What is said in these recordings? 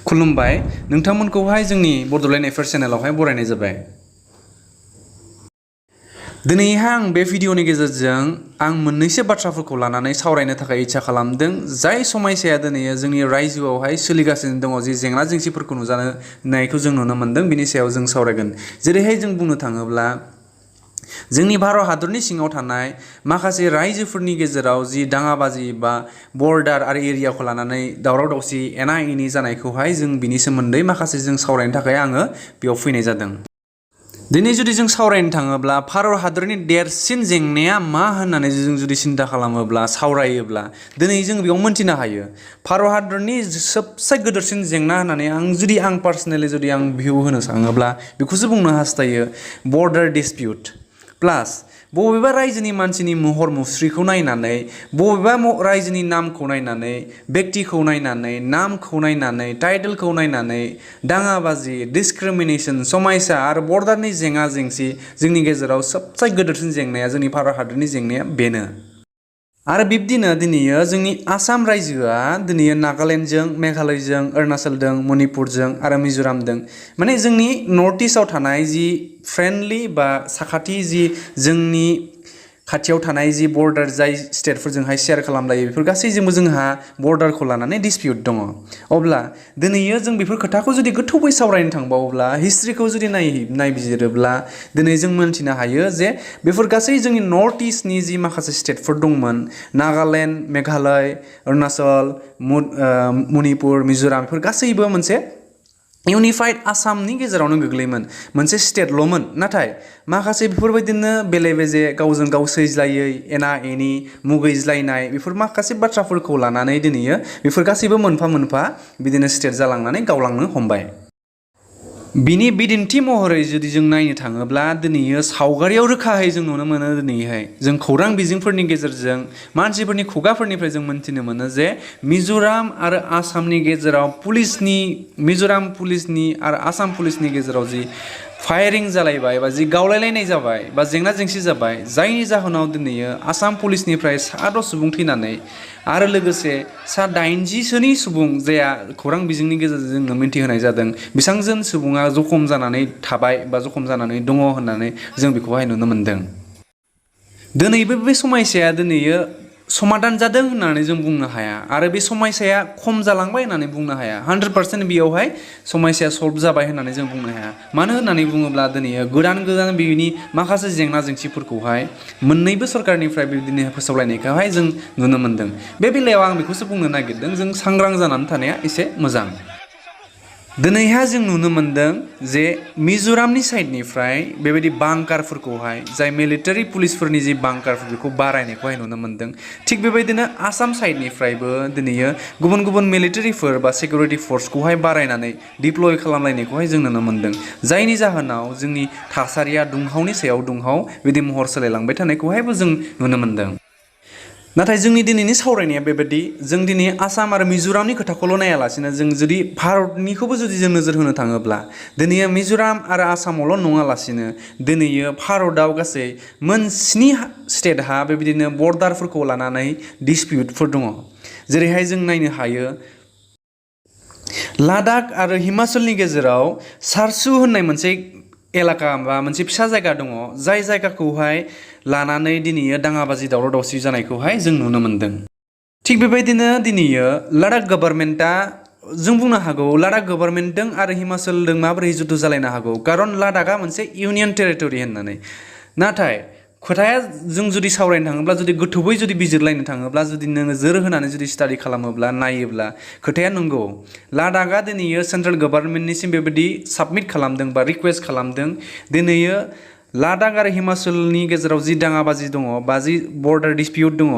खुलुमबाय नोंथांमोनखौहाय जोंनि बड'लेण्ड एफेयार्स चेनेलावहाय बरायनाय जाबाय। दिनैहाय आं बे भिडिअनि गेजेरजों आं मोननैसो बाथ्राफोरखौ लानानै सावरायनो थाखाय इच्छा खालामदों। जाय समस्याया दिनै जोंनि रायजोआवहाय सोलिगासिनो दङ, जि जेंना जेंसिफोरखौ नुजानायखौ जों नुनो मोनदों, बिनि सायाव जों सावरायगोन। जेरैहाय जों बुंनो थाङोब्ला जोंनि भारत हादरनि सिङाव थानाय माखासे रायजोफोरनि गेजेराव जि दाङाबाजि बा बर्डार आरो एरियाखौ लानानै दावराव दावसि एना एनि जानायखौहाय जों बिनि सोमोन्दै माखासे जों सावरायनो थाखाय आङो बेयाव फैनाय जादों। दिनै जुदि जों सावरायनो थाङोब्ला भारत हादरनि देरसिन जेंनाया मा होननानै जों जुदि सिन्था खालामोब्ला सावरायोब्ला दिनै जों बेयाव मोनथिनो हायो। भारत हादरनि सबसे गिदिरसिन जेंना होननानै आं पार्सनेलि जुदि आं भिउ होनो थाङोब्ला बेखौसो बुंनो हास्थायो, बर्डार डिसपिउट प्लास बबेबा रायजोनि मानसिनि महर मुस्रिखौ नायनानै, बबेबा रायजोनि नामखौ नायनानै, बेक्तिखौ नायनानै, नामखौ नायनानै, टाइटेलखौ नायनानै दाङाबाजि, डिसक्रिमिनेसन, समायसा आरो बर्डारनि जेंना जेंसि जोंनि गेजेराव सबसे गिदिरसिन जेंनाया जोंनि भारत हादरनि जेंनाया बेनो। आरो बिब्दिनो दिनैयो जोंनि आसाम रायजोआ दिनैयो नागालेण्डजों, मेघालयजों, अरुणाचलजों, मणिपुरजों आरो मिज'रामजों माने जोंनि नर्थ इस्टआव थानाय जि फ्रेन्डलि बा साखाथि जि जोंनि खाथियाव थानाय जि बर्डार जाय स्टेटफोरजोंहाय शेयार खालामलायो, बेफोर गासैजोंबो जोंहा बर्डारखौ लानानै डिसपिउट दङ। अब्ला दिनैयो जों बेफोर खोथाखौ जुदि गोथौवै सावरायनो थांबावोब्ला, हिस्ट्रिखौ जुदि नायबिजिरोब्ला दिनै जों मोनथिनो हायो जे बेफोर गासै जोंनि नर्थ इस्टनि जि माखासे स्टेटफोर दंमोन, नागालेण्ड, मेघालय, अरुणाचल, मणिपुर, मिज'राम, बेफोर गासैबो मोनसे इउनिफाइड आसामनि गेजेरावनो गोग्लैयोमोन, मोनसे स्टेटल'मोन। नाथाय माखासे बेफोरबायदिनो बेले बेजे गावजों गाव सैज्लायै एना एनि मुगैज्लायनाय बेफोर माखासे बाथ्राफोरखौ लानानै दिनैयो बेफोर गासैबो मोनफा मोनफा बिदिनो स्टेट जालांनानै गावलांनो हमबाय। बिनि बिदिन्थि महरै जुदि जों नायनो थाङोब्ला दिनैयो सावगारियाव रोखायै जों नुनो मोनो। दिनैहाय जों खौरां बिजोंफोरनि गेजेरजों मानसिफोरनि खुगाफोरनिफ्राय जों मोनथिनो मोनो जे मिज'राम आरो आसामनि गेजेराव मिज'राम पुलिसनि आरो आसाम पुलिसनि गेजेराव जि फायारिं जालायबाय बा जि गावलायलायनाय जाबाय बा जेंना जेंसि जाबाय, जायनि जाहोनाव दिनैयो आसाम पुलिसनिफ्राय 10 सुबुं थैनानै आरो लोगोसे 80सोनि सुबुं जाया खौरां बिजोंनि गेजेरजों जोंनो मिन्थिहोनाय जादों, बेसांजोन सुबुङा जखम जानानै थाबाय बा जखम जानानै दङ होननानै जों बेखौहाय नुनो मोनदों। दिनैबो बे समस्याया दिनैयो समाधान जादों होननानै जों बुंनो हाया आरो बे समस्याया खम जालांबाय होननानै बुंनो हाया। 100% बेयावहाय समस्याया सल्भ जाबाय होननानै जों बुंनो हाया। मानो होननानै बुङोब्ला दिनैयो गोदान बिनि माखासे जेंना जेंसिफोरखौहाय मोननैबो सरकारनिफ्राय बिदिनो फोसावलायनायखौहाय जों नुनो मोनदों। बे बेलायाव आं बेखौसो बुंनो नागिरदों, जों सांग्रां जानानै थानाया एसे मोजां। दिनैहाय जों नुनो मोनदों जे मिज'रामनि साइडनिफ्राय बेबायदि बांकारफोरखौहाय, जाय मिलिटारि पुलिसफोरनि जि बांकारफोर बेखौ बारायनायखौहाय नुनो मोनदों। थिग बेबायदिनो आसाम साइडनिफ्रायबो दिनैयो गुबुन गुबुन मिलिटारिफोर बा सिकिउरिटि फर्सखौहाय बारायनानै डिप्लय खालामलायनायखौहाय जों नुनो मोनदों। जायनि जाहोनाव जोंनि थासारिया दुंहावनि सायाव दुंहाव बिदि महर सोलायलांबाय थानायखौहायबो जों नुनो मोनदों। नाथाय जोंनि दिनैनि सावरायनाया बेबायदि, जों दिनै आसाम आरो मिज'रामनि खोथाखौल' नायालासिनो जों जुदि भारतनिखौबो जुदि जों नोजोर होनो थाङोब्ला दिनैयो मिज'राम आरो आसामावल' नङालासिनो दिनैयो भारतआव गासै 7 स्टेटहा बेबायदिनो बर्डारफोरखौ लानानै डिसपिउटफोर दङ। जेरैहाय जों नायनो हायो लादाख आरो हिमाचलनि गेजेराव सारसु होननाय मोनसे एलाका बा मोनसे फिसा जायगा दङ, जाय जायगाखौहाय लानानै दिनैयो दाङाबाजि दावराव दावसि जानायखौहाय जों नुनो मोनदों। थिग बेबायदिनो दिनैयो लादाख गभर्नमेन्टआ, जों बुंनो हागौ लादाख गभर्नमेन्टजों आरो हिमाचलजों माबोरै जुद्ध जालायनो हागौ, खारन लादाखआ मोनसे इउनियन टेरिटरि होननानै। नाथाय खोथाया जों जुदि सावरायनो थाङोब्ला, जुदि गोथौवै जुदि बिजिरलायनो थाङोब्ला, जुदि नोजोर होनानै जुदि स्टाडि खालामोब्ला नायोब्ला खोथाया नंगौ। लादाखआ दिनैयो सेन्ट्रेल गभर्नमेन्टनिसिम बेबायदि साबमिट खालामदों बा रिकुवेस्ट खालामदों। दिनैयो लादाख आरो हिमाचलनि गेजेराव जि दाङाबाजि दङ बा जि बर्डार डिसपिउट दङ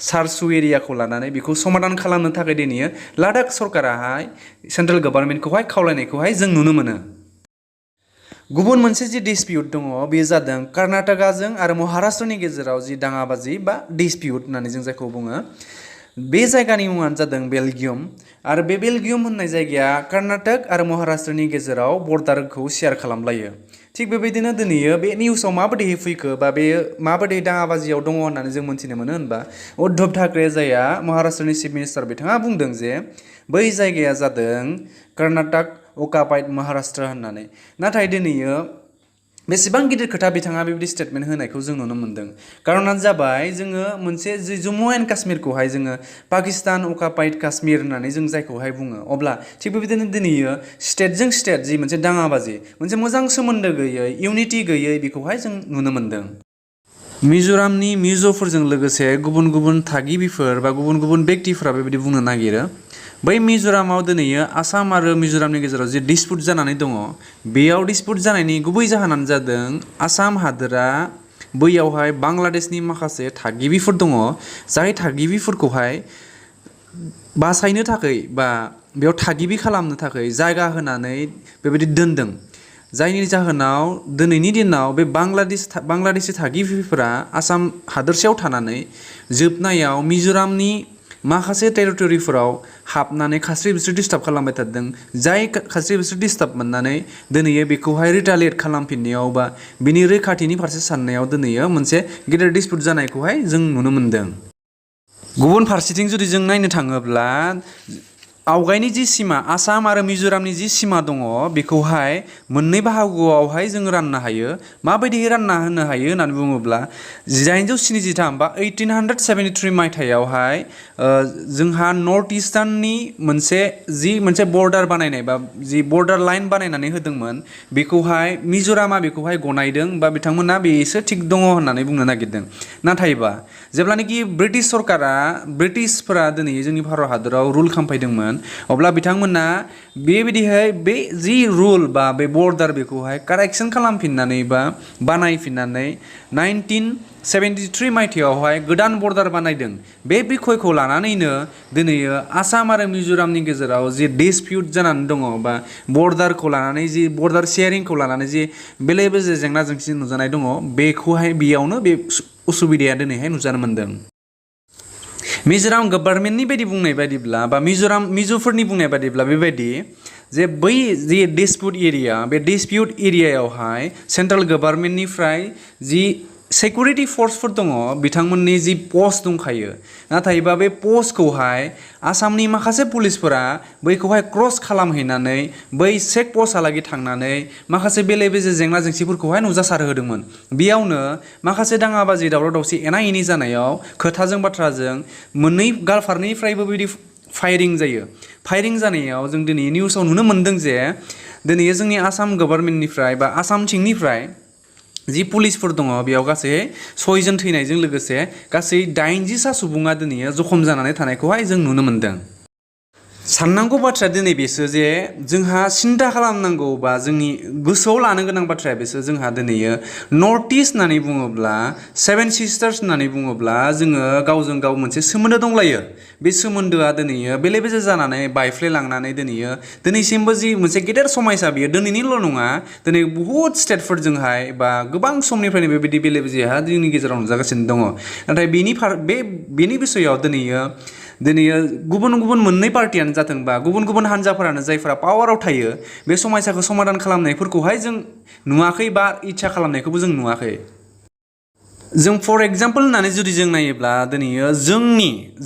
सारसु एरियाखौ लानानै, बेखौ समाधान खालामनो थाखाय दिनैयो लादाख सरकाराहाय सेन्ट्रेल गभर्नमेन्टखौहाय खावलायनायखौहाय जों नुनो मोनो। गुबुन मोनसे जि डिसपिउट दङ बेयो जादों कर्नाटकाजों आरो महाराष्ट्रनि गेजेराव जि दाङाबाजि बा डिसपिउट होननानै जों जायखौ बुङो। बे जायगानि मुङानो जादों बेलगियम आरो बे बेलगियम होननाय जायगाया कर्नाटक आरो महाराष्ट्रनि गेजेराव बर्डारखौ शेयार खालामलायो। थिग बेबायदिनो दिनैयो बे निउसाव माबायदिहै फैखो बा बे माबायदि दाङाबाजियाव दङ होननानै जों मोन्थिनो मोनो होनबा उद्धव ठाकरे जायहा महाराष्ट्रनि चिफ मिनिस्टार बिथाङा बुंदों जे बै जायगाया जादों कर्नाटक अकापाइड महाराष्ट्र होननानै नाथाय दिनैयो बेसेबां गिदिर खोथा बिथाङा बेबायदि स्टेटमेन्ट होनायखौ जों नुनो मोन्दों कारनानो जाबाय जोङो मोनसे जि जम्मु एन्ड काश्मीरखौहाय जोङो पाकिस्तान अकापाइड काश्मीर होननानै जों जायखौहाय बुङो अब्ला थिग बेबायदिनो दिनैयो स्टेटजों स्टेट जि मोनसे दाङाबाजि मोनसे मोजां सोमोन्दो गैयै इउनिटि गैयै बेखौहाय जों नुनो मोन्दों मिज'रामनि मिज'फोरजों लोगोसे गुबुन गुबुन थागिबिफोर बा गुबुन गुबुन बेक्तिफोरा बेबायदि बुंनो नागिरो बै मिज'रामाव दिनैयो आसाम आरो मिज'रामनि गेजेराव जि डिसपुट जानानै दङ बेयाव डिसपुट जानायनि गुबै जाहोनानो जादों आसाम हादोरा बैयावहाय बांलादेशनि माखासे थागिबिफोर दङ जाय थागिबिफोरखौहाय बासायनो थाखाय बा बेयाव थागिबि खालामनो थाखाय जायगा होनानै बेबायदि दोनदों जायनि जाहोनाव दिनैनि दिनाव बे बांलादेशि थागिबिफोरा आसाम हादोरसायाव थानानै जोबनायाव मिज'रामनि माखासे टेरिटरिफोराव हाबनानै खास्रि बिस्रि डिस्टार्ब खालामबाय थादों जाय खास्रि बिस्रि डिस्टार्ब मोननानै दिनैयो बेखौहाय रिटालियेट खालामफिननायाव बा बिनि रैखाथिनि फारसे साननायाव दिनैयो मोनसे गिदिर डिसपुट जानायखौहाय जों नुनो मोन्दों गुबुन फारसेथिं जुदि जों नायनो थाङोब्ला आवगायनि जि सिमा आसाम आरो मिज'रामनि जि सिमा दङ बेखौहाय मोननै बाहागोआवहाय जों राननो हायो माबायदियै रानना होनो हायो होननानै बुङोब्ला 1873 बा 1873 मायथाइयावहाय जोंहा नर्थ इस्टार्ननि मोनसे बर्डार बानायनाय बा जि बर्डार लाइन बानायनानै होदोंमोन बेखौहाय मिज'रामा बेखौहाय गनायदों बा बिथांमोना बेसो थिग दङ होननानै बुंनो नागिरदों नाथायबा जेब्लानाखि ब्रिटिशफोरा दिनै जोंनि भारत हादराव रुल खालामफैदोंमोन अब्ला बिथांमोना बेबायदिहाय बे जि रुल बा बे बर्डार बेखौहाय कारेक्सन खालामफिननानै बा बानायफिननानै 1973 मायथाइयावहाय गोदान बर्डार बानायदों बे बिखयखौ लानानैनो दिनैयो आसाम आरो मिज'रामनि गेजेराव जि डिसपिउट जानानै दङ बा बर्डारखौ लानानै जि बर्डार शेयारिंखौ लानानै जि बेले बेजे जेंना जेंसि नुजानाय दङ बेखौहाय बेयावनो बे उसुबिदाया दिनैहाय नुजानो मोन्दों मिज'राम गभर्नमेन्टनि बायदि बुंनाय बायदिब्ला बा मिज'फोरनि बुंनाय बायदिब्ला बेबायदि जे बै जि डिसपिउट एरियायावहाय सेन्ट्रेल गभर्नमेन्टनिफ्राय जि सेक्युरिटि फर्सफोर दङ बिथांमोननि जि पस्ट दंखायो नाथायबा बे पस्टखौहाय आसामनि माखासे पुलिसफोरा बैखौहाय क्रस खालामहैनानै बै चेक पस्टहालागै थांनानै माखासे बेले बेजे जेंना जेंसिफोरखौहाय नुजासारहोदोंमोन बेयावनो माखासे दाङाबाजि दावराव दावसि एना एनि जानायाव खोथाजों बाथ्राजों मोननै फारनैनिफ्रायबो बेबायदि फायरिं जानायाव जों दिनै निउसाव नुनो मोन्दों जे दिनै जोंनि आसाम गभर्नमेन्टनिफ्राय बा आसामथिंनिफ्राय जि पुलिसफोर दङ बेयाव गासै 6 जन थैनायजों लोगोसे गासै 80 सुबुङा दिनै जखम जानानै थानायखौहाय जों नुनो मोन्दों साननांगौ बाथ्राया दिनै बेसो जे जोंहा सिन्था खालामनांगौ बा जोंनि गोसोआव लानो गोनां बाथ्राया बेसो जोंहा दिनैयो नर्थ इस्ट होननानै बुङोब्ला 7 सिस्टार्स होननानै बुङोब्ला जोङो गावजों गाव मोनसे सोमोन्दो दंलायो बे सोमोन्दोआ दिनैयो बेले बेजे जानानै बायफ्लेलांनानै दिनैसिमबो जि मोनसे गेदेर समायसा बियो दिनैनिल' नङा दिनै बुहुत स्टेटफोरजोंहाय बा गोबां समनिफ्रायनो बेबायदि बेले बेजेहा जोंनि गेजेराव नुजागासिनो दङ नाथाय बेनि बिसयाव दिनैयो गुबुन गुबुन मोननै पार्टियानो जाथोंबा गुबुन गुबुन हान्जाफोरानो जायफोरा पावाराव थायो बे समयसाखौ समाधान खालामनायफोरखौहाय जों नुवाखै बा इच्छा खालामनायखौबो जों नुवाखै जों फर एग्जाम्पल होननानै जुदि जों नायोब्ला दिनैयो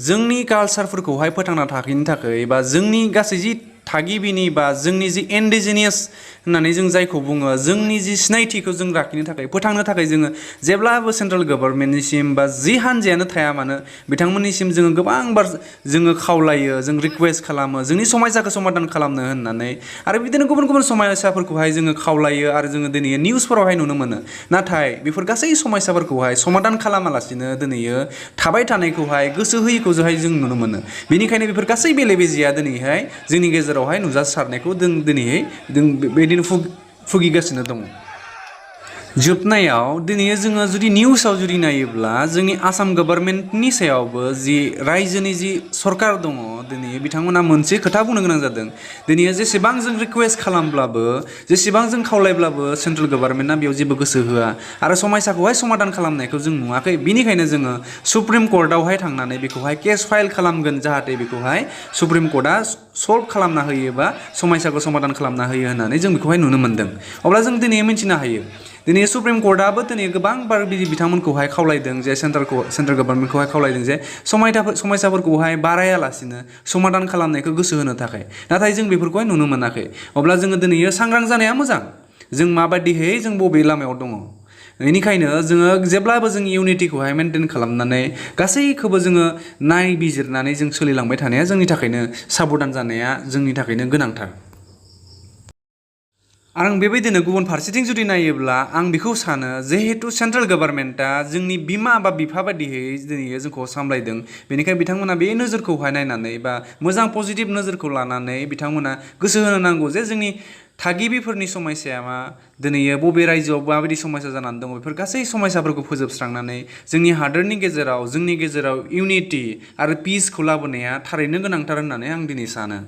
जोंनि कालचारफोरखौहाय फोथांना थाखैनो थाखाय बा जोंनि गासै जि थागिबिनि बा जोंनि जि इन्डिजिनियास होननानै जों जायखौ बुङो जोंनि जि सिनायथिखौ जों लाखिनो थाखाय फोथांनो थाखाय जोङो जेब्लाबो सेन्ट्रेल गभर्नमेन्टनिसिम बा जि हान्जायानो थाया मानो बिथांमोननिसिम जोङो गोबांबार जोङो खावलायो जों रिक्वेस्ट खालामो जोंनि समयसाखौ समाधान खालामनो होननानै आरो बिदिनो गुबुन गुबुन समयसाफोरखौहाय जोङो खावलायो आरो जोङो दिनै निउसफोरावहाय नुनो मोनो नाथाय बेफोर गासै समयसाफोरखौहाय समाधान खालामालासिनो दिनैयो थाबाय थानायखौहाय गोसो होयैखौहाय जों नुनो मोनो बेनिखायनो बेफोर गासै बेले बेजेया दिनैहाय जोंनि गेजेरावहाय नुजासारनायखौ जों दिनैहाय बेदिनो भुगिगासिनो दङ जोबनायाव दिनै जोङो जुदि निउसाव जुदि नायोब्ला जोंनि आसाम गभर्नमेन्टनि सायावबो जि रायजोनि जि सरकार दङ दिनै बिथांमोना मोनसे खोथा बुंनो गोनां जादों दिनै जेसेबां जों रिक्वेस्ट खालामब्लाबो जेसेबां जों खावलायब्लाबो सेन्ट्रेल गभर्नमेन्टआ बेयाव जेबो गोसो होआ आरो समयसाखौहाय समाधान खालामनायखौ जों नुवाखै बिनिखायनो जोङो सुप्रिम कर्टआवहाय थांनानै बेखौहाय केस फाइल खालामगोन जाहाथे बेखौहाय सुप्रिम कर्टआ सल्भ खालामना होयो बा समस्याखौ समाधान खालामना होयो होननानै जों बेखौहाय नुनो मोन्दों। अब्ला जों दिनै मिन्थिनो हायो दिनै सुप्रिम कोर्टआबो दिनै गोबां बार बिथांमोनखौहाय खावलायदों जे सेन्ट्रेल गभर्नमेन्टखौहाय खावलायदों जे समस्याफोरखौहाय बारायालासिनो समाधान खालामनायखौ गोसो होनो थाखाय, नाथाय जों बेफोरखौहाय नुनो मोनाखै। अब्ला जोङो दिनै सांग्रां जानाया मोजां, जों माबायदिहै जों बबे लामायाव दङ। बेनिखायनो जोङो जेब्लाबो जों इउनिटिखौहाय मेनटेन खालामनानै गासैखौबो जोङो नायबिजिरनानै जों सोलिलांबाय थानाया जोंनि थाखायनो साबधान जानाया जोंनि थाखायनो गोनांथार। आं बेबायदिनो गुबुन फारसेथिं जुदि नायोब्ला आं बेखौ सानो जिहेतु सेन्ट्रेल गभर्नमेन्टआ जोंनि बिमा बा बिफा बायदियै दिनै जोंखौ सामलायदों, बेनिखायनो बिथांमोना बे नोजोरखौहाय नायनानै बा मोजां पजिटिभ नोजोरखौ लानानै बिथांमोना गोसो होनो नांगौ जे जोंनि थागिबिफोरनि समस्याया मा, दिनै बबे रायजोआव माबायदि समस्या जानानै दङ, बेफोर गासै समस्याफोरखौ फोजोबस्रांनानै जोंनि हादोरनि गेजेराव जोंनि गेजेराव इउनिटि आरो पिसखौ लाबोनाया थारैनो गोनांथार होननानै आं दिनै सानो।